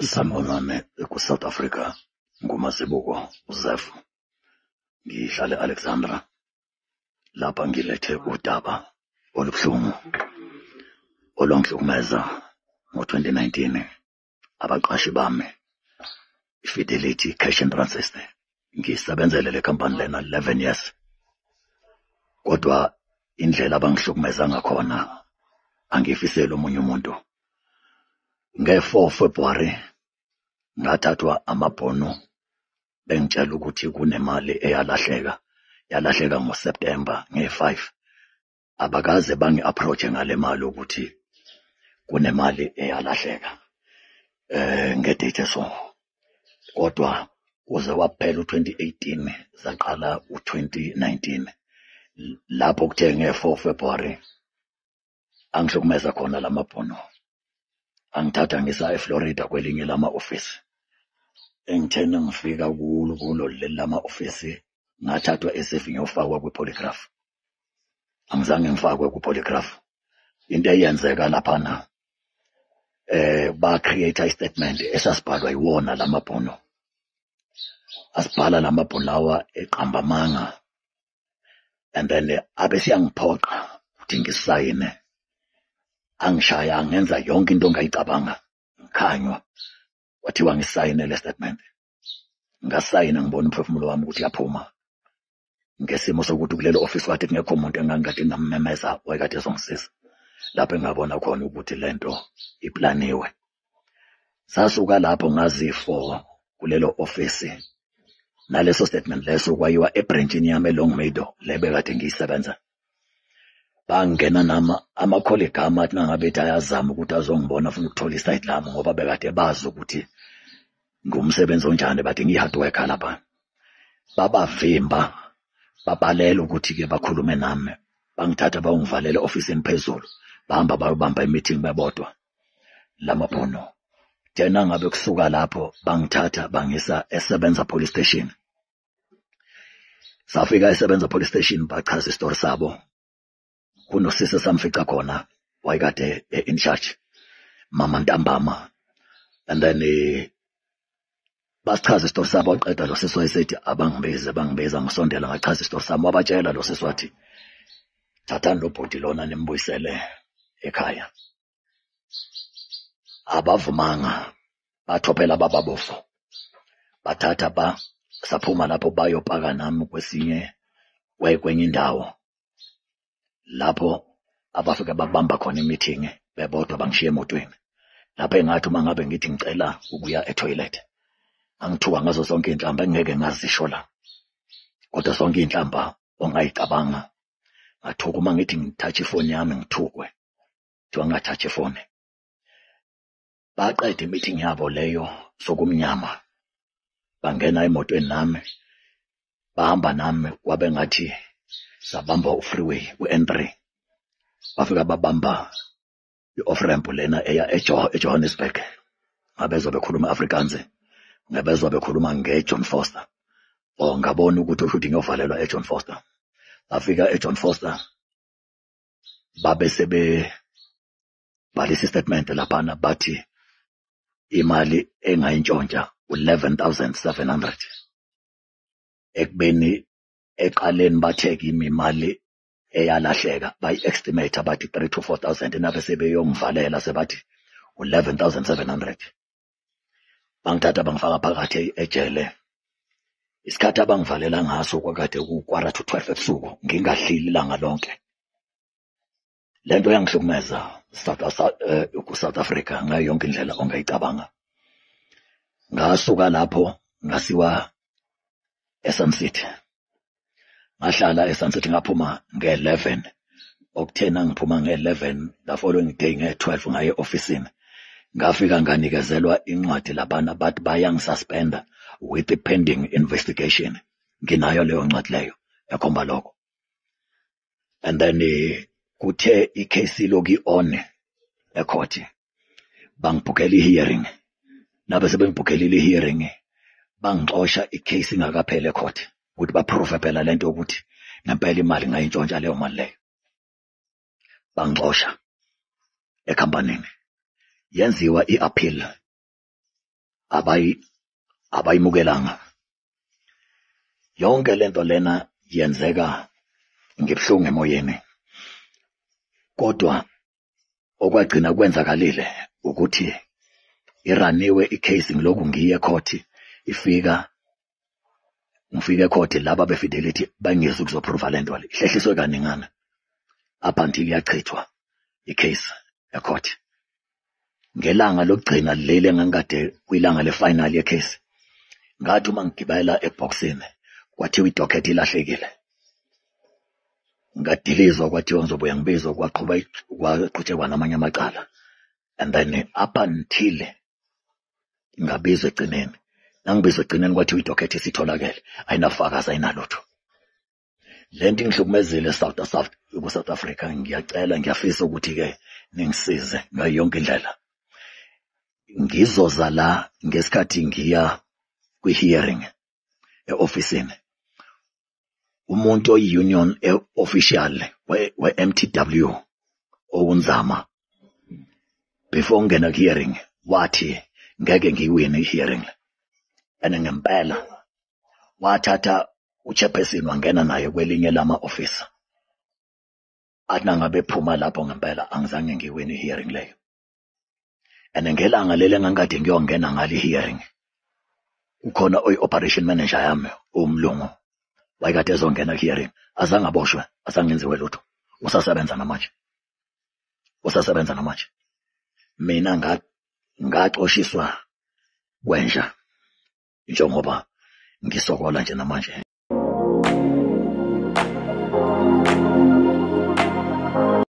Sanibonani ku-South Africa, nguMazibuko uZef. Ngihlala e-Alexandra. Lapha ngilethe udaba olubuhlungu olwangihlukumeza ngo-2019. Abaqashi bami, i-Fidelity Cash and Transit. Ngisebenzele le company lena 11 years. Kodwa indlela abangihlukumeza ngakhona angiyifiseli omunye umuntu. Nge-4 February ngathathwa amabhonu bengitshela ukuthi kunemali eyalahleka, yalahleka ngoSeptember nge-5. Abakaze bangi-approach ngale mali ukuthi kunemali eyalahleka nge-date eso. Kodwa kuze waphela u-2018, saqala u-2019, lapho kuthe nge-4 February angihlukumeza khona lamabhunu, angithatha ngisa eFlorida kwelinye lama-ofisi. Engithena ngifika kulo leli lama-ofisi, ngathathwa as if ngiyofakwa kwi-polygraph. Angizange ngifakwe kwi-polygraph. Into eyenzeka laphana, ba-create i-statement esasibhalwa yiwona lamabhunu. Asibhala lamabhunu lawa eqamba amanga, and then abe siyangiphoqa ukuthi ngisayine. Angishaya, angenza yonke into ongayicabanga, ngikhanywa, kwathiwa ngisayine le statement. Ngasayina, ngibona umphefumulo wami ukuthi uyaphuma, ngesimo sokuthi kulelo office kade kungekho umuntu engangikade ngingammemeza wayekade ezongisiza. Lapho engabona khona ukuthi lento iplaniwe. Sasuka lapho ngazi-4 kulelo office naleso statement leso, kwayiwa ebranchini yami eLongmeadow le bekade ngiyisebenza. Bangena nami ama-colleague ami, athi nangabe ethi ayazama ukuthi azongibona, afuna ukuthola i-side lami, ngoba bekade bazi ukuthi ngumsebenzi onjani, bathi ngiyi-hard worker lapha. Babavimba, babalela ukuthi-ke bakhulume nami. Bangithatha bayongivalela e-ofisini phezulu, bahamba bayobamba i-meeting bebodwa lamabhunu. Thena ngabe kusuka lapho bangithatha bangisa eSebenza Police Station. Safika eSebenza Police Station, bachaza isitori sabo. Kunosisi esamfica khona wayekade in charge, mama ntambama, and then basichaza isitori sabo. Waqeda lo sisi, wayesethi abangibize. Bangibiza, ngisondela, ngachaza isitori sami. Wabatshela lo sisi, wathi, "Thathani lo bhuti lona nimbuyisele ekhaya." Abavumanga, bathophela bababovu, bathatha ba saphuma lapho, bayopaka nami kwesinye kwenye indawo lapho abafike babamba khona i-meeting bebodwa, bangishiya emotweni lapho. Engathi uma ngabe ngithi ngicela ukuya e-toilet, angithuka ngazo zonke iy'nhlamba engingeke ngazisho la, kodwa zonke iy'nhlamba ongayicabanga. Ngathuka uma ngithi ngithathe ifoni yami, ngithukwe, kuthiwa ngingathathi ifoni. Baqeda i-meeting yabo leyo sokumnyama, bangena emotweni nami, bahamba nami, kwabe ngathi sabamba u-freeway u-N3. Bafika babamba i-off ramp lena eya eJohannesburg. Ngabezwa bekhuluma Afrikaans, ngabezwa bekhuluma nge-John Vorster. Oh, ngabona ukuthi usho ukuthi ngiyovalelwa eJohn Vorster. Ngafika eJohn Vorster, babe sebebhalisa istatement laphana, bathi imali engayintshontsha u-11,700, ekubeni eqaleni bathe kimi imali eyalahleka bayi-estimate bathi 3 to 4,000, nabe sebeyongivalela sebathi u-11,700. Bangithatha bangifaka phakathi ejele. Isikhathi abangivalela ngaso kwakade ku-11:45 ebusuku, ngingadlili ilanga lonke. Lento yangihlukumeza ku-South Africa ngayo yonke indlela ongayicabanga. Ngasuka lapho ngasiwa eSun City, ngahlala eSun City, ngaphuma nge-11. Okuthena ngiphuma nge-11, the following day nge-12 ngaye e-ofisini. Ngafika nganikezelwa incwadi laphana, bathi bayangisuspenda with the pending investigation. Nginayo leyo ncwadi leyo ekhomba lokho. And then kuthe i-case ilokhu i-on ecourt, bangibhukela i-hearing. Nabe sebengibhukhelile i-hearing, bangixosha i-case ingakapheli ecourt, ukuthi ba-prove phela lento yokuthi ngempela imali ngayintshontsha leyo mali leyo. Bangixosha ekhampanini, yenziwa i-appeal. Abayimukelanga. Yonke lento lena yenzeka ngibuhlungu emoyeni, kodwa okwagcina kwenzakalile ukuthi iraniwe i-case. Ngilokhu ngiye ecourt, ifika ngifike ecourt, laba be-Fidelity bangezi ukuzoprova lento le. Ihlehliswe kaningana up until yachithwa i-case ecourt. Ngelanga lokugcina leli engangikade kwilanga le-final ye-case, ngathi uma ngigibela eboxini kwathiwa idocket ilahlekile. Ngadilizwa, kwathiwa ngizobuya ngibizwe, kwaqhuba kwaqhutshekwa namanye amacala, and then up until ngabizwa ekugcineni. Nangibizwa ekugcineni kwathiwa idocket isitholakele, ayinafakazi, ayinalutho. Lento ingihlukumezile South South ku-South Africa. Ngiyacela, ngiyafisa ukuthi-ke ningisize ngayo yonke indlela. Ngizoza la ngesikhathi ngiya kwi-hearing e-ofisini, umuntu oyi-union official we-MTW owunzama, before ngingena ku-hearing wathi ngeke ngiyiwine i-hearing, and ngempela wathatha u-chairperson wangena naye kwelinye lama-office. Athi nangabe ephuma lapho, ngempela angizange ngiyiwine i-hearing leyo. And ngelanga leli engangikade ngiyongena ngalo i-hearing, kukhona oyi-operation manager yami umlungu wayekade ezongena ku-hearing, azange aboshwe, azange enziwe lutho, usasebenza namanje, usasebenza namanje. Mina ngaxoshiswa kwenja njengoba ngisokola nje namanje.